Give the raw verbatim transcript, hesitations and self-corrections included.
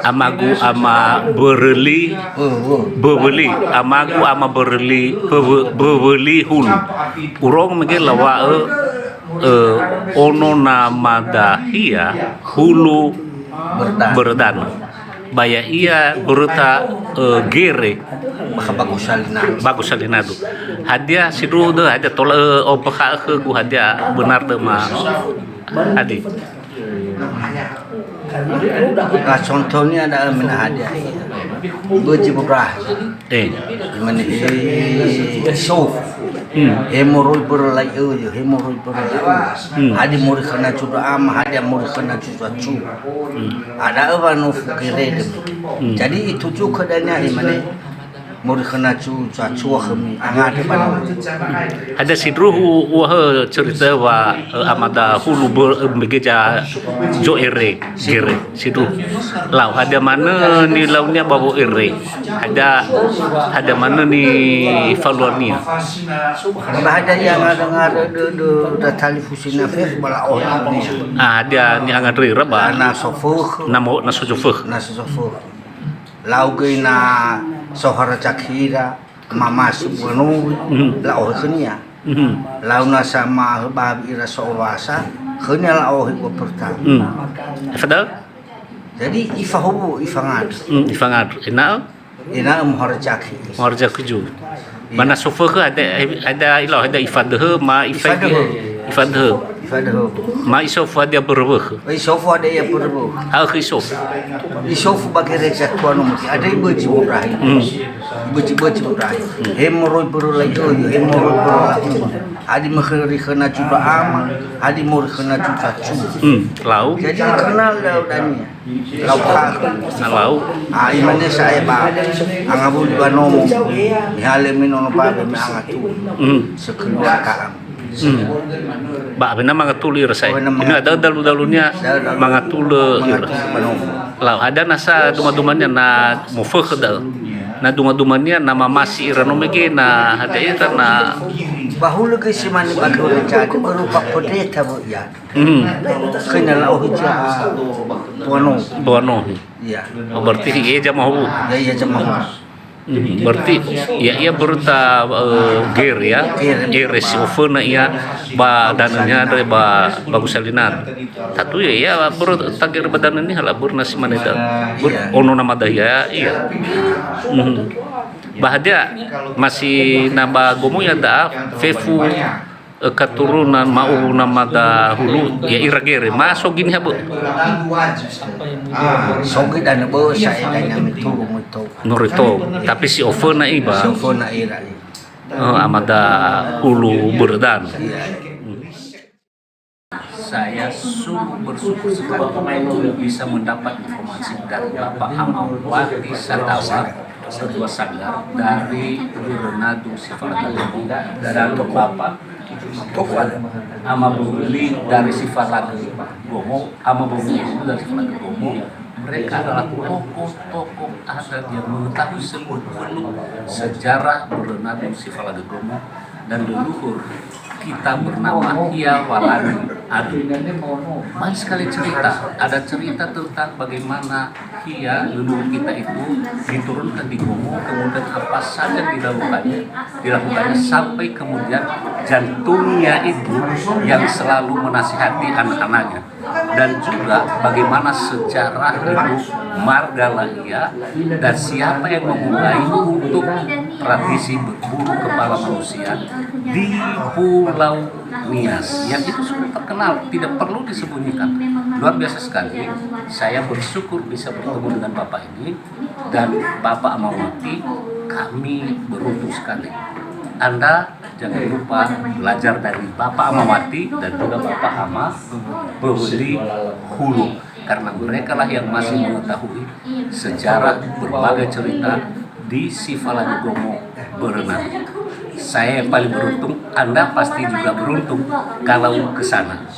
Amagu Ama Böröli, Böwöli. Amagu Ama Böröli, Böwö-, Böwöli Hulu. Urongo mege lawa'ö, ö, ono nama dahia Hulu Börödanö. Börödanö. Ba ya'ia böröta, ö, gere. Bakha bagus salinadu. Bagus salinadu. Hadia sindruhu dö, hadia tola, ö, ombakha'ö khögu, hadia benar dö ma. Hadia. Ba contohnia da'ö me na hadia. Bözi bodrah. Eh. Imane he sof. Hmm. He moroi börö lai'ö, he moroi börö lai'ö. Hmm. Hadia moroi khöna cuda ama, hadia moroi khöna cuda cu. Hmm. Ada'ö wa nofu gere demi. Hmm. Jadi ituju khö dania imane moroi khöna cu-, cua-cua khömi, angandrö ba nomo. Hadia sindruhu u'akhö cerita wa, ö, amada Hulu bö-, ö, mege za-, zo ere, gere, sindruhu. Lau, hadia manö nilaunia ba wo'ere. Hadia, hadia manö nifaluania. Ba hadia ia ngandrö-ngandrö dödö da talifusina fef ba la'ohe. Ah, hadia ni'angandröira ba. Na sofökhö. Na mo-, na sofökhö. Na sofökhö. Lau göi na sohara zakhira, mamasu bua nowi, mhm, la'ohe khönia. Mhm. Lau na sa mahöbawi ira so'owasa, khönia la'ohe ua pertama. Hmm. Efadal? Jadi ifahuwu, ifangandrö. Hmm, ifangandrö. Ena'ö? Ena'ö moharazaki. Moharazaki ju. Iya. Ba na sofökhö ada, ada ilau, ada ifadöhö, ma ifaigi. Ifadöhö. Ifadöhö. Ifadöhö. Ma isofu hadia börö wökhö. Isofu hadia ia börö wökhö. Ha'ö khö isofu. Isofu ba gereja tua nomo. Ada ibözi bodrahi. Hmm. Ibözi-bözi bodrahi. Hmm. He moroi börö lai'ö, he moroi börö lai'ö. Hadia mökhöri khöna cuda ama, hadia moroi khöna cuda cu. Hmm. Lau. Jadi kenal lau dania. Lau ka. Na lau. Ah, imane sa'ae ba. Angawuli ba nomo. Mihalö me nono babe me angatuli. Hmm. Sekeluarga am. Hmm. Ba, awena mangatulö ira sa'ae. Awena mangatulö. Ina ada dalu-dalunia. Dalu-dalu. Mangatulö ira. Mangatulö ba nomo. Lau, ada nasa duma-dumania na mofökhö da'ö. Na duma-dumania na mamasi ira no mege na hadia ita na. Bahulö göi si mane ba gereja, berupa pendeta wö ia. Hmm. Khönia la'ohe ja tuano. Tuano. Iya. Oh, berarti ia jamahu. Ya, ia jamahu. Hmm, berarti ya, ia böröta, eh, gere ya. Gere. Gere si oföna ia ba danönia andre ba bagus salinan. Tatu ya, ia böröta gere ba danönia la börö na si mane da. Börö, iya, ono nama dahia, iya. Hmm. Ba hadia masih nambah gomo ya da fefu eh, keturunan ma'uwu namada Hulu, ya ira gere. Ma so gini ha bö'ö? Ah, so göi danö bö'ö sa'ae dania mituru muito. Norito, tapi si oföna iba. Si oföna ira. Eh, amada Hulu Börödanö. Iya. Saya sungguh bersyukur sekali bisa mendapat informasi dari Bapak Amawati Satawa, Ketua Sanggar dari Börö Nadu Sifalaga Gomo, dan Bapak Ama Böwöli dari Sifalaga Gomo, Ama Böwöli dari Sifalaga Gomo. Mereka adalah tokoh-tokoh adat yang mengetahui seluk-beluk sejarah Börö Nadu Sifalaga Gomo dan leluhur kita bernama Hia Walani Adu. Banyak sekali cerita. Ada cerita tentang bagaimana Hia, leluhur kita itu, diturunkan di Gomo, kemudian apa saja dilakukannya, dilakukannya sampai kemudian jantungnya itu yang selalu menasihati anak-anaknya. Dan juga bagaimana sejarah itu marga Lahia dan siapa yang memulai untuk tradisi berburu kepala manusia di Pulau Nias, yang itu sudah terkenal, tidak perlu disembunyikan. Luar biasa sekali. Saya bersyukur bisa bertemu dengan Bapak ini dan Bapak Amawati. Kami beruntung sekali. Anda jangan lupa belajar dari Bapak Amawati dan juga Bapak Ama Böwöli Hulu, karena mereka lah yang masih mengetahui sejarah berbagai cerita di Sifalaga Gomo Börö Nadu. Saya yang paling beruntung, Anda pasti juga beruntung kalau ke sana.